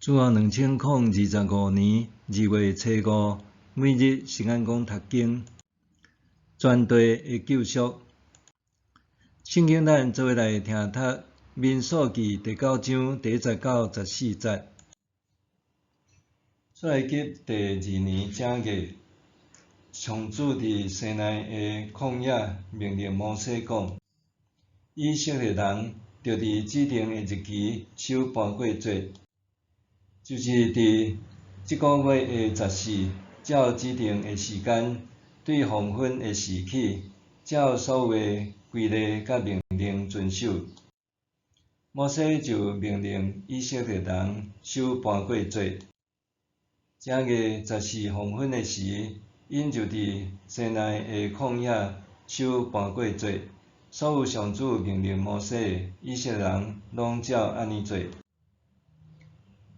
主後2025年2月初五，每日聖安講讀經，全地的救贖。聖經咱做伙來聽讀民數記第九章第一節到十四節。出埃及第二年正月，上主佇西奈的曠野命令摩西講：以色列人著佇指定的日期守盤過節，就是佇這个月的十四，照指定的時間，對黃昏的時起，照所有的規例佮命令遵守。摩西就命令以色列人守盤過節。正月十四黃昏的時，𪜶就佇西奈的曠野守盤過節。所有上主命令摩西的，以色列人攏照按呢做。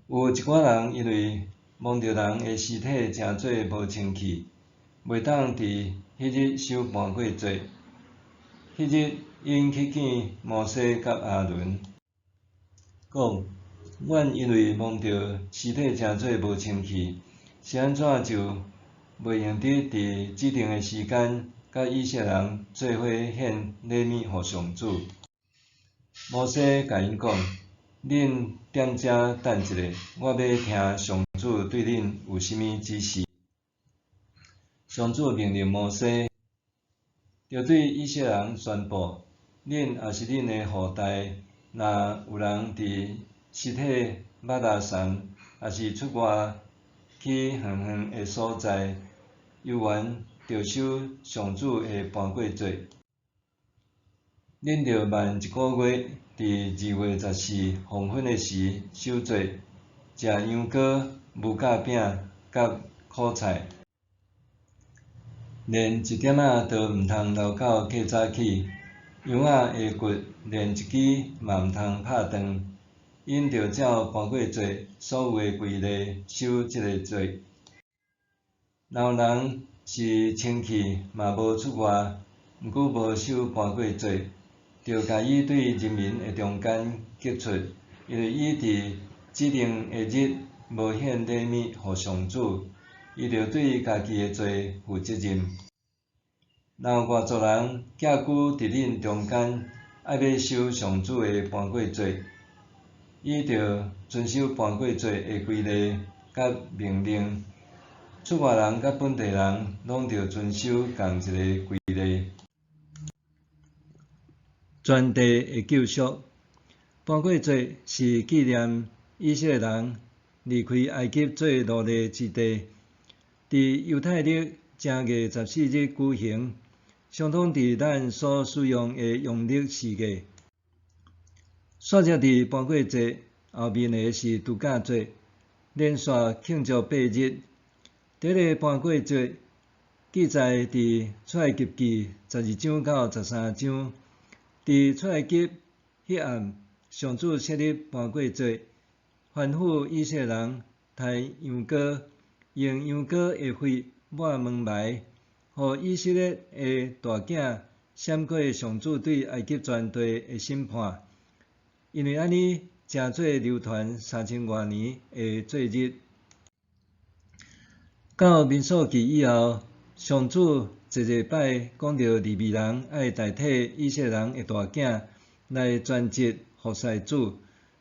有一寡人因為摸著人的屍體成做無清氣，袂當佇彼日守盤過節。彼日，𪜶去見摩西佮亞倫，講：阮因為摸著屍體成做無清氣，是按怎就袂用得佇指定的時間，佮以色列人做伙獻禮物予上主。摩西共𪜶講：恁踮遮等一下，我欲聽上主對恁有啥物指示。上主命令摩西，著對以色列人宣布：恁抑是恁的後代，若有人佇屍體肉垃圾，抑是出外去遠遠的所在遊玩，著守上主的盤過節。恁著慢一个月，佇二月十四黃昏的時守節，食羊羔、無酵餅佮苦菜，連一點仔都毋通留到過早起。羊仔的骨連一支嘛毋通拍斷。𪜶著照盤過節所有的規例守這個節。若有人是清氣嘛無出外，毋過無守盤過節，著共伊對人民的中間革出，因為伊佇指定的日無獻禮物予上主，伊著對家己的罪負責任。若有外族人寄居佇恁中間，愛欲守上主的盤過節，伊著遵守盤過節的規例佮命令。出外人佮本地人攏著遵守仝一个規例。全地的救贖，盤過節是紀念以色列人離開埃及做奴隸之地，佇猶太曆正月十四日舉行，相當佇咱所使用的陽曆四月。煞接佇盤過節後面的是度假節，連續慶祝八日。第一个盤過節記載佇出埃及記十二章到十三章。佇出埃及彼暗，上主設立盤過節，吩咐以色列人刣羊羔，用羊羔的血抹門楣，予以色列的大囝閃過上主對埃及全地的審判。因為按呢，成做流傳三千外年的節日。到民數記以後，上主濟濟擺講著利未人愛代替以色列人的大囝來專職服侍主，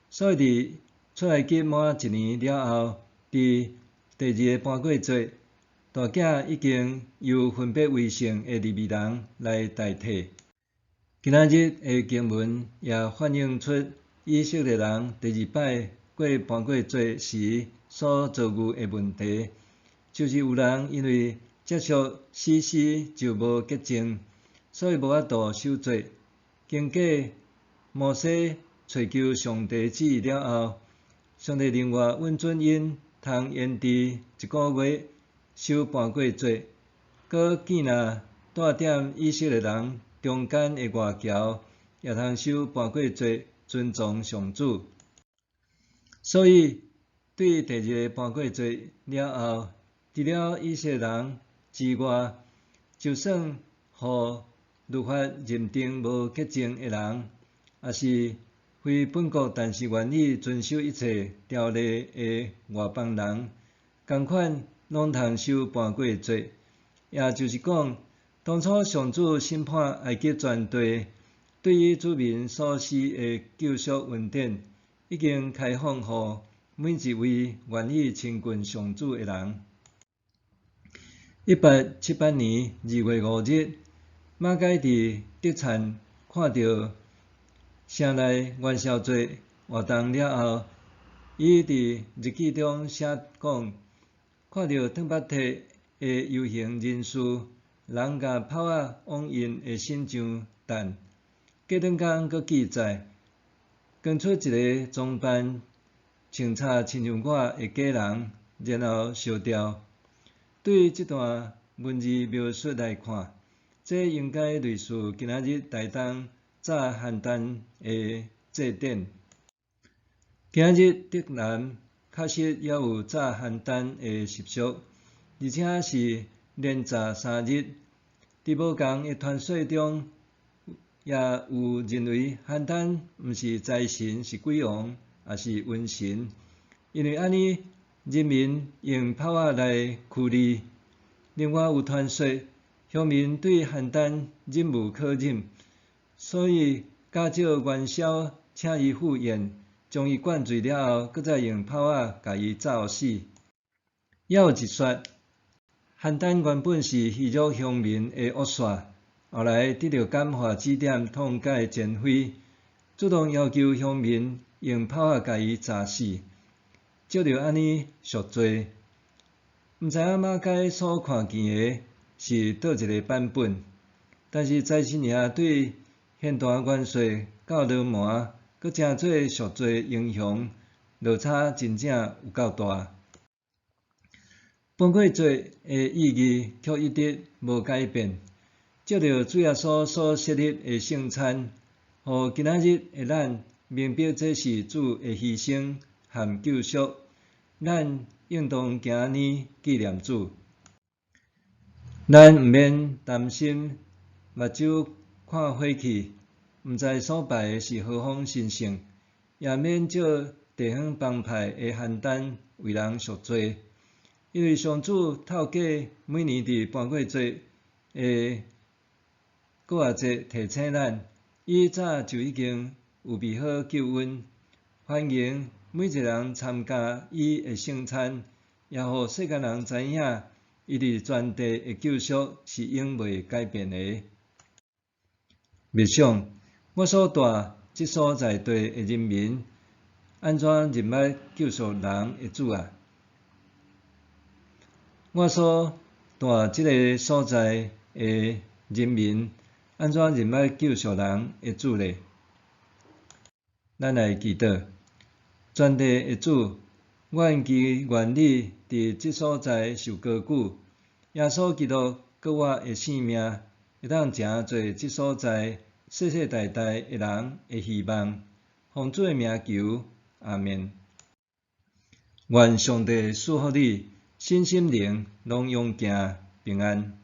所以佇出埃及滿一年了後，佇第二个盤過節，大囝已經由分別為聖的利未人來代替。今仔日的經文也反映出以色列人第二擺過盤過節時所遭遇的問題，就是有人因為接觸死屍就無潔淨，所以無法度守節。經過摩西揣求上帝旨意了後，上帝另外允准𪜶通延遲一个月守盤過節，閣見若住佇以色列人中間的外僑也通守盤過節，尊崇上主。所以對第二个盤過節了後，除了以色列人之外，就算予律法認定無潔淨的人，抑是非本國但是願意遵守一切條例的外邦人，仝款攏通守盤過節。也就是講，當初上主審判埃及全地，對伊子民所施的救贖恩典，已經開放予每一位願意親近上主的人。1878年2月5日，馬偕佇德燦看著城內元宵節活動了後，伊佇日記中寫講，看著頓巴提的遊行人士，人共炮仔往𪜶的身上擲。過兩工閣記載，扛出一个裝扮穿插親像我的假人，然後燒掉。對這段文字描述來看，這應該類似今仔日台東炸寒單的祭典。今仔日竹南確實猶有炸寒單的習俗，而且是連炸3日。佇無仝的傳說中，也有認為寒單毋是財神，是鬼王，抑是瘟神。因為按呢，人民用炮仔來驅離。另外有傳說，鄉民對寒單忍無可忍，所以假借元宵請伊赴宴，將伊灌醉了後，閣再用炮仔共伊炸死。猶有一說，寒單原本是魚肉鄉民的惡煞，後來得著感化指點，痛改前非，主動要求鄉民用炮仔共伊炸死，藉著按呢贖罪。毋知影馬偕所看見的是佗一个版本，但是財神爺對現代元帥到羅門，閣成做贖罪英雄，落差真正有夠大。盤過節的意義卻一直無改變，藉著主耶穌所設立的聖餐，予今仔日的咱明白這是主的犧牲和救贖，咱應當行按呢紀念主。咱毋免擔心目睭看火氣，毋知所拜的是何方神聖，也免借地方幫派的寒單為人贖罪，因為上主透過每年佇盤過節的過活節提醒咱，伊早就已經預備好救恩，歡迎每一个人參加伊的聖餐，也予世間人知影，伊佇全地的救贖是永袂改變的。默想，我所帶這所在地的人民，按怎認捌救贖人的主啊？我所帶這个所在的人民，按怎認捌救贖人的主呢？咱來祈禱，全地的主，願祈願你佇這所在受高舉，耶穌基督閣我的性命，會當成做這所在世世代代的人的希望。奉主的名求，阿們。願上帝賜福你，身心靈攏勇健平安。